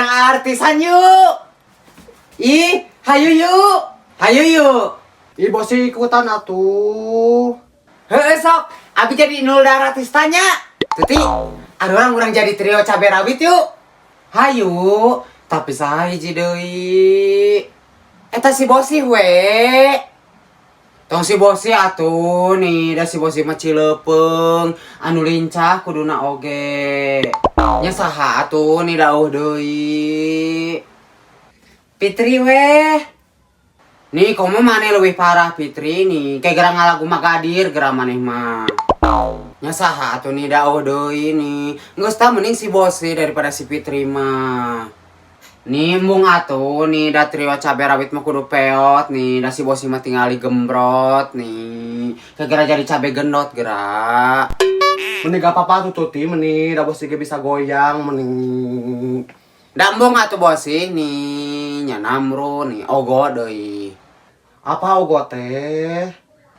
Urang artisan yuk. Ih, hayu yuk. Hayu yuk. Ih, bosi ikutan atuh. Heeh sok, abi jadi Inul Daratistanya. Tuti, ada orang urang jadi trio cabe rawit yuk. Hayu, tapi saha hiji deui. Eta si bosi we. Tong si bosi atuh nih, da si bosi mah cilepeung, anu lincah kuduna oge. Nya saha atuh nih dauh deui. Fitri weh. Nih komo maneh leuwih parah Fitri nih, kayak gerang ngalagu Magadir geura maneh mah. Nya saha atuh nih dauh deui nih. Geus tah mending si bosi daripada si Fitri mah. Nih embung atuh nih da trio cabe rawit mah kudu peot nih, da si bosi mah tingali gembrot nih. Kayak jadi cabe gendot geura. Meni gak apa-apa tuh Tuti, meni da bosi ge bisa goyang, meni. Da embung atuh bosi nih, nya namru nih, ogo deui. Apa ogo teh?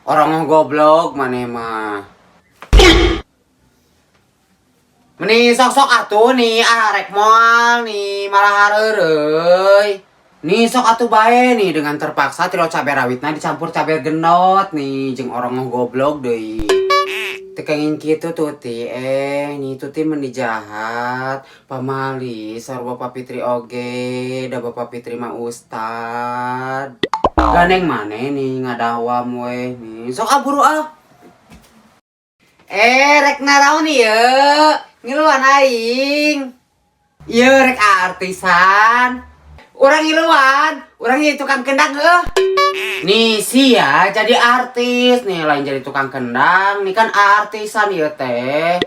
Orang goblok maneh mah. Meni sok-sok atuh nih, ah rek moal nih, malah hareureuy. Nih sok atuh bae nih dengan terpaksa trio cabe rawitna dicampur cabe gendot nih jeung orang goblok deui. Teu kenging kitu Tuti, nih Tuti meni jahat. Pamali sarua Bapak Fitri oge, da Bapak Fitri mah ustad. Gandeng maneh nih ngadawam weh nih. Sok ah buru ah. Eh, rek naraon ieu? Ngiluan aing. Ieu rek artisan. Urang ngiluan, urang jadi tukang kendang heuh. Nih sia jadi artis nih, lain jadi tukang kendang, nih kan artisan ieu teh.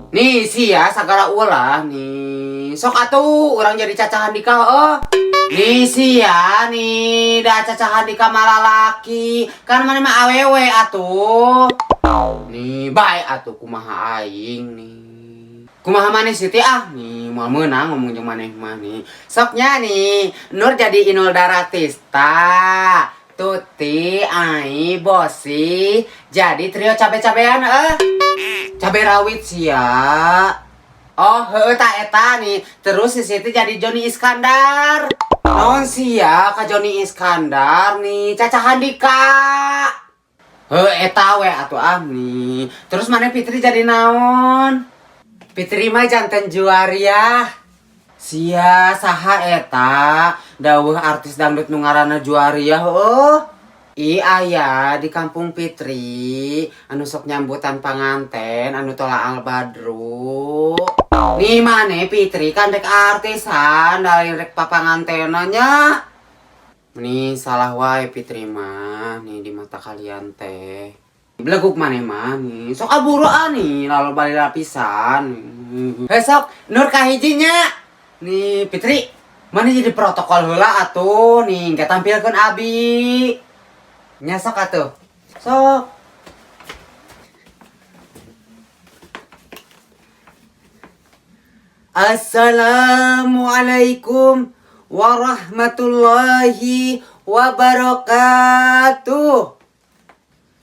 Nih sia sagala ulah nih. Sok atuh urang jadi Caca Handika heuh. Nih sia nih da Caca Handika malah laki. Kan maneh mah awewe atuh. Nih bae atuh kumaha aing nih. Kumaha maneh Siti ah nih moal meunang ngomong jeung maneh mah nih. Soknya nih Nur jadi Inul Daratista. Tuti, Ai, Bosi jadi trio cabe-cabean eh. Cabe rawit sia. Oh, heueuh ta eta nih. Terus si Siti jadi Joni Iskandar. Naon sia ka Joni Iskandar nih, Caca Handika. Heuh eta we atuh ah nih. Terus maneh Fitri jadi naon? Fitri mah janten Juariah. Sia saha eta? Daweuh artis dangdut nu ngaranna Juariah heuh. Ih aya di kampung Fitri anu sok nyambutan panganten anu Tola Al Badru. Nih maneh Fitri kan rek artisan da rek papangantenan nya. Nih salah wae Fitri mah nih di mata kalian teh. Beleguk maneh mah nih. Sok aburu ah nih lalu bali lapisan. Heh sok Nur kahijinya. Nih Fitri, mana jadi protokol heula atuh nih nggak tampilkeun abi. Nya sok atuh. Sok. Assalamualaikum warahmatullahi wabarakatuh.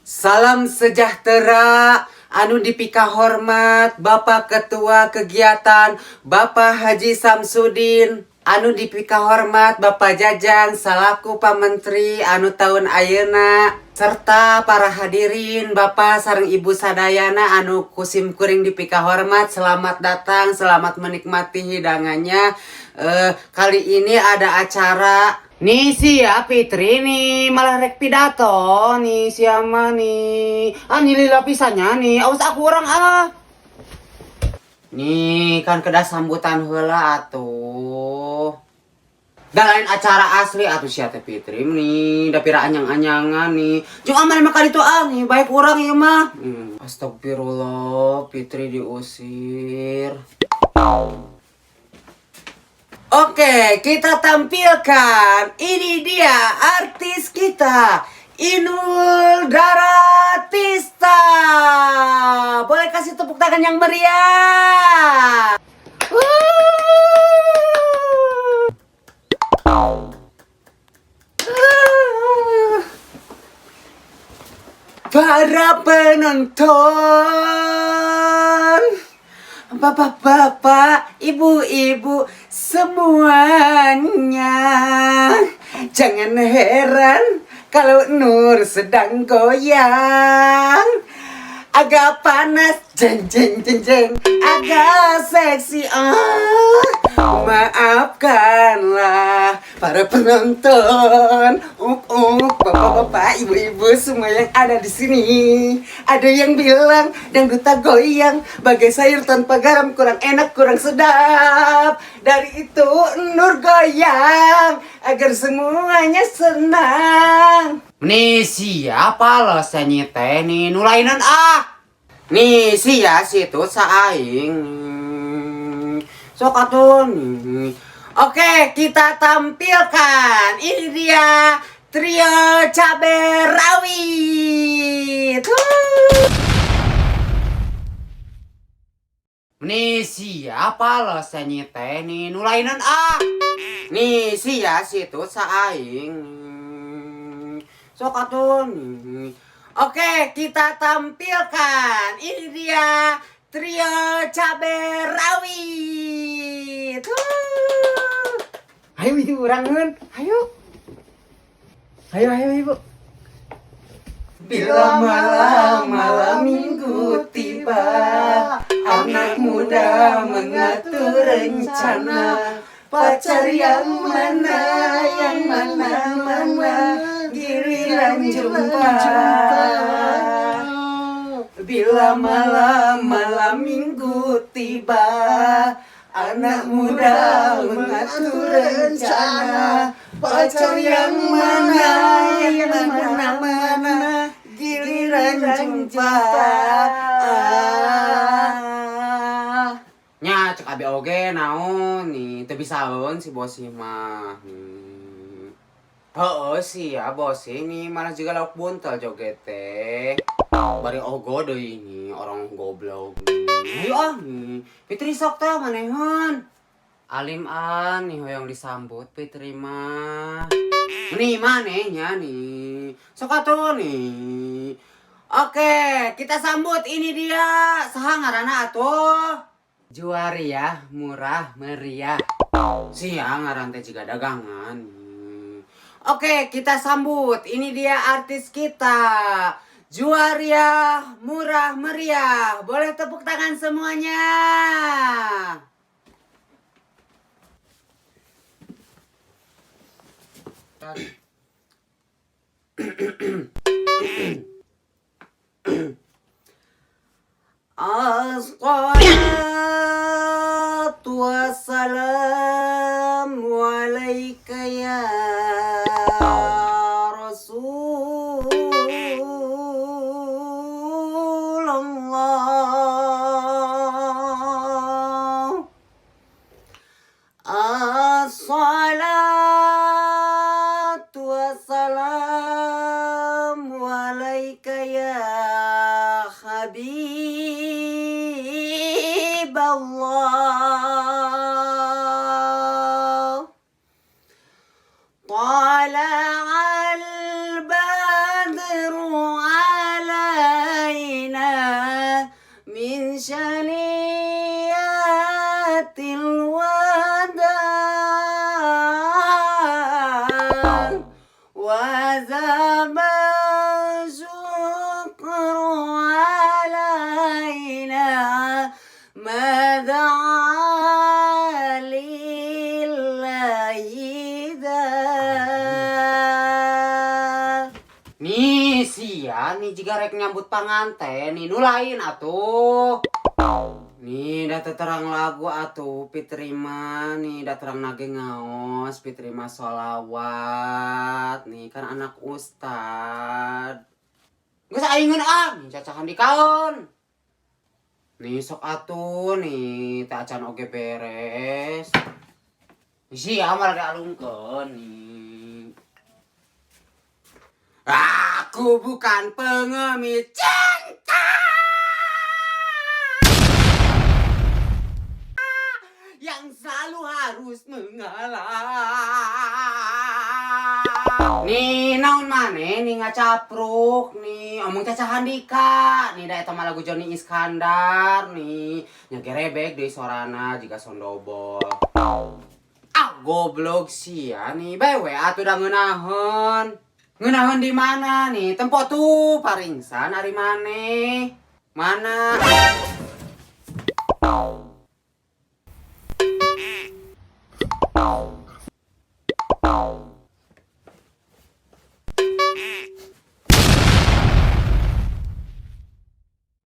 Salam sejahtera anu dipika hormat Bapak Ketua Kegiatan Bapak Haji Samsudin, anu dipika hormat Bapak Jajang salaku Pamenteri anu tahun ayeuna, serta para hadirin Bapak sareng Ibu sadayana anu kusim kuring dipika hormat. Selamat datang, selamat menikmati hidangannya. Kali ini ada acara nih sia Fitri nih malah rek pidato nih siapa nih ah nih lila pisannya nih awas aku orang ah nih kan kedah sambutan heula atuh. Da lain acara asli atuh sia teh Fitri nih da pira anyang-anyangan nih jeung aman mah kali itu ah nih baik urang ieu mah. Astagfirullah Fitri diusir. Oke, kita tampilkan. Ini dia artis kita, Inul Daratista. Boleh kasih tepuk tangan yang meriah. Para penonton, bapak-bapak, ibu-ibu semuanya. Jangan heran kalau Nur sedang goyang. Agak panas, jeng jeng jeng jeng, agak seksi, ah. Maafkanlah para penonton, uk uk, bapak-bapak, ibu-ibu semua yang ada di sini. Ada yang bilang dangduta goyang bagai sayur tanpa garam, kurang enak, kurang sedap. Dari itu Nur goyang agar semuanya senang. Nih siapa lo teh nih nu lainan ah. Nih sia situ saing. Sok atuh nih. Oke, kita tampilkan. Ini dia trio cabe rawit. Wuh. Nih siapa lo teh nih nu lainan ah. Nih sia situ saing. Sok atuh nih. Oke, kita tampilkan. Ini dia trio cabe rawit. Wuh. Ayo ibu urangan, ayo. Ayo ayo ibu. Bila malam malam minggu tiba, anak muda mengatur rencana. Pacar yang mana, yang mana, mana, giliran jumpa. Bila malam malam minggu tiba, anak muda mengatur rencana. Pacar yang mana, yang mana, mana, giliran jumpa. Ah. Nya cek abi oge naon nih, teu bisaeun si bosi mah. Heeh sih ya bosi ini malah juga lauk buntel joget teh. Bari ogo deui ini orang goblok. Ayo ah nih. Fitri sok teh manehan. Alim ah nih hoyong disambut Fitri mah. Nih manehnya nih. Sok atuh nih. Oke, kita sambut ini dia. Saha ngaranna atuh? Juariah murah meriah. Siang ngaran teh jiga dagangan. Oke, kita sambut. Ini dia artis kita. Juariah murah meriah. Boleh tepuk tangan semuanya. Assalatu wassalamu alaika ya Rasulullah. Assalatu wassalamu alaika ya Habib Allah. طلع البدر علينا من ثنيات الوداع وجب الشكر علينا ما دعا لله داع. Nih sia nih jiga rek nyambut panganten nih nu lain atuh. Nih dah terang lagu atuh Fitri mah nih dah terang nage ngaos Fitri mah sholawat nih kan anak ustad. Geus aingeun ah nih cacahan di kaon. Nih sok atuh nih teh acan oge beres. Sia malah dialungkeun nih. Aku bukan pengemis cinta yang selalu harus mengalah. Nih naon maneh nih ngacapruk nih omong Caca Handika nih, da eta mah lagu Johnny Iskandar nih, nya gerebek deui sorana jiga sondobol. Ah, goblok sia nih, bae we atuh da ngeunaheun. Ngeunaheun di mana nih? Tempo tuh paringsan ari maneh. Mana?